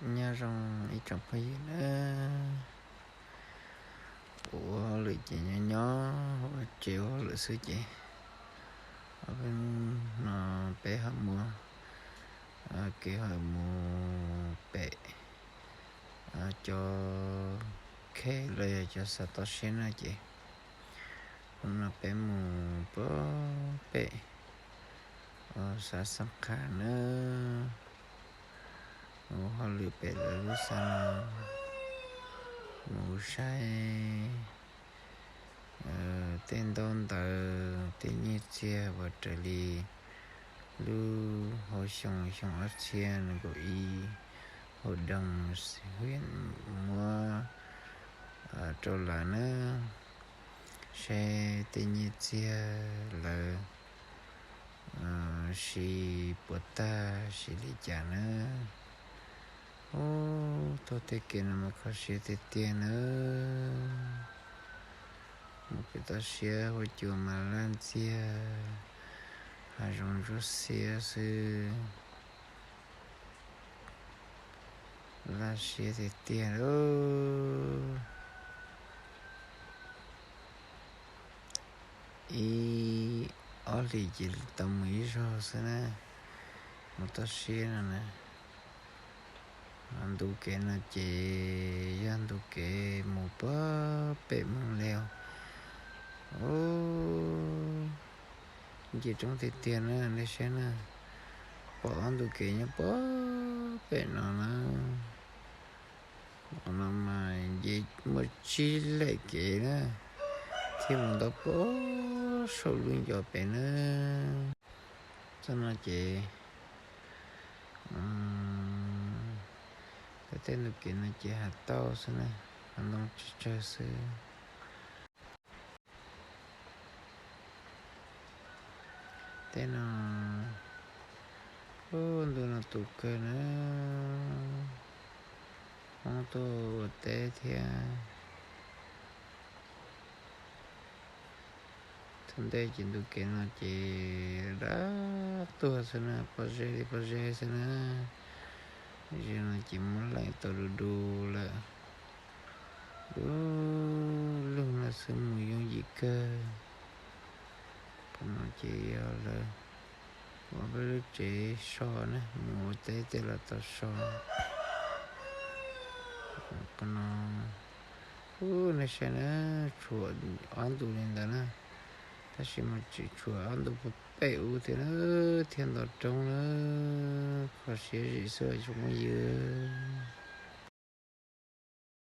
Nyob zoo ib tsoom phooj ywg nawb. Kuv ua hauj lwm ces nyob nyob ua tsev ua hauj lwm xwb ces ob peb hnub no peb ho mus, kev ho mus pem cov khej los yog cov xav toj siab no ces hnub no peb mus pem xav xab qha nawb. Ua hauj lwm pem lawv lub xav no, mus saib tej ntaub ntawv tej nyiaj txiag uas raws li lub hauv xyoo xyoo ob txhiab nees nkaum ib, hauv doo xwm hiam muab rau lawv nawb, saib tej nyiaj txiag lawv siv puas tag siv li cas nawb. Ub, taug tej kev no mas kho siab tiag tiag nawb. Mus kev toj siab huab cua mas laj ntxiag, hav zoov ntsuab xiab xwb. Laj siab tiag tiag lauj. Ib ob hlis ces tau mus ib zaug xwb na, mus toj siab no na. Ntu kev no ces yog ntu kev mus puag pem Moos Leos. Ub, nce roob tiag tiag na, nej saib na, pom ob ntu kev nyob puag pem no na. Qhov no mas nce muaj tsib lem kev na, thiaj mus nto puag saum lub ncov pem na. Txoj no ces tej ntu kev no ces hav tauj xwb na, hav ntoo tsawg tsawg xwb. Tej no, ub, ntu no tu kawg na, Hmoob tuaj ua teb thiab. Thaum ntej ces ntu kev no ces dab tuag xwb na, pob zeb li pob zeb xwb na. Ze no ces muab leem tau du du lawm. Du lug no xwb mus yooj yim kawg. Qhov no ces yog lawv ua peb lub tsev so na, mus ua teb tej los tau so. Qhov no, ub, nej saib na, tshuam ob ntu li ntawd na, tab sis mas tseem tshuam ob ntu puag pem ub thiab na, thiaj nto roob na. Kho siab zim xwb tsoom phooj ywg.